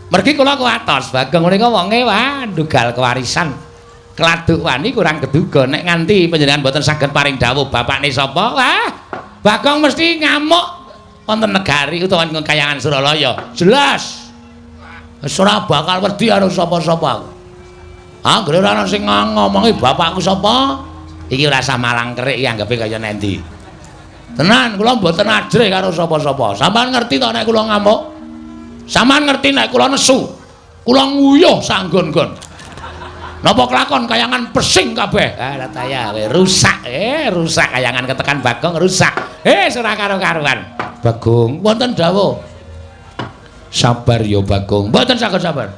Mergi kula kuwatos Bagong menika wonge wah ndugal kewarisan. Kladuk wani kurang keduga nek nganti panjenengan mboten saged paring dawuh bapakne sapa? Wah, Bagong mesti ngamuk wonten negari utawa ing kayangan Suralaya. Jelas. Wis ora bakal wedi karo sapa-sapa aku. Anggere ora ana sing ngomongi bapakku sapa, iki ora usah malang kerik iki anggepe kaya nendi. Tenan kula mboten ajrih karo sapa-sapa. Sampeyan ngerti to nek kula ngamuk? Sampeyan ngerti nek kula nesu? Kula nguyuh sanggon-gon. Napa kelakon kayangan pesing kabeh? Ah, taya kowe rusak. Rusak kayangan ketekan Bagong rusak. Ora karo-karuan. Bagong, wonten dawuh. Sabar ya Bagong. Mboten saged sabar.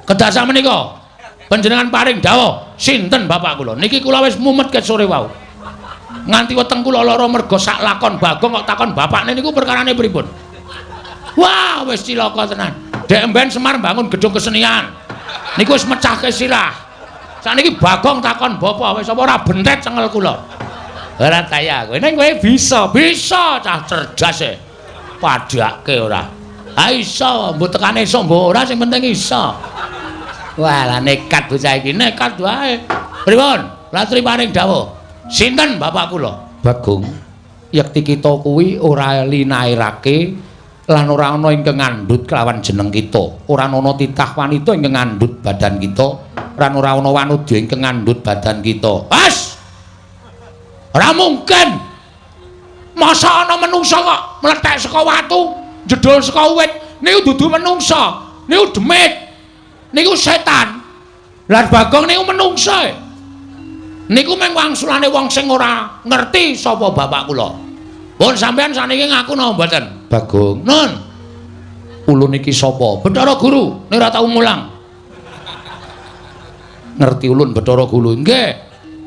Kedah menika panjenengan paring dawuh sinten bapak kula. Niki kula wis mumet ket sore wau. Nganti weteng kula lara merga sak lakon Bagong kok takon bapakne niku perkarane pripun. Wah, wis cilaka tenan. Dek mben Semar bangun gedung kesenian. Niku wis mecahke sirah. Sakniki Bagong takon bapak wis apa ora bentet cengel kula. Ora taya kowe. Ning kowe bisa, bisa cah cerdas e. Padhake ora. Ha iso, mbok tekane iso mbok ora sing penting iso. Wah, lah nekat bocah iki, nekat wae. Pripun? Latri paring dawuh. Sinten bapak kula? Bagong. Yekti kita kuwi ora linairake lan ora ana ingkang ngandhut kelawan jeneng kita. Ora ana titah wanita ingkang ngandhut badan kita, lan ora ana wanudya ingkang ngandhut badan kita. Wes. Ora mungkin. Masa ana menungsa kok mlethek saka watu, jedul saka wit, niku dudu menungsa, niku demit. Niku setan. Lah Bagong niku menungsa. Niku mung wangsulane wong sing ora ngerti sapa bapak kula. Pun sampean saniki ngaku napa mboten? Bagong. Nun. Ulun iki sapa? Bathara Guru, nek ora tau mulang. Ngerti ulun Bathara Guru? Nggih.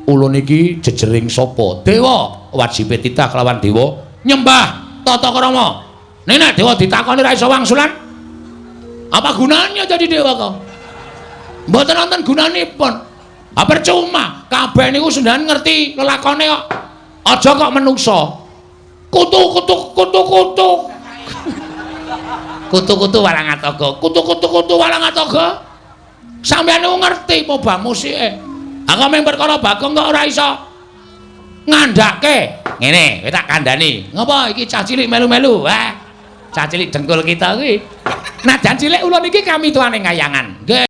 Ulun iki jejering sapa? Dewa. Wajibe titah kelawan dewa nyembah tata krama. Nek nek dewa ditakoni ra iso wangsulan, apa gunanya jadi dewa kok? Mboten wonten gunanipun. Ah percuma, kabeh niku sendan ngerti lelakone kok. Aja kok menungsa. Kutu kutu kutu kutu. Kutu kutu walang atoga. Kutu kutu kutu walang atoga. Sampeyan niku ngerti pobah musike. Aku mung perkara Bagong kok ora iso ngandhake. Ngene, kowe tak kandhani. Ngopo iki cah cilik melu-melu? Wah, cah cilik dengkul kita kuwi. Najan cilik ulun iki kami tuane kayangan. Nggih.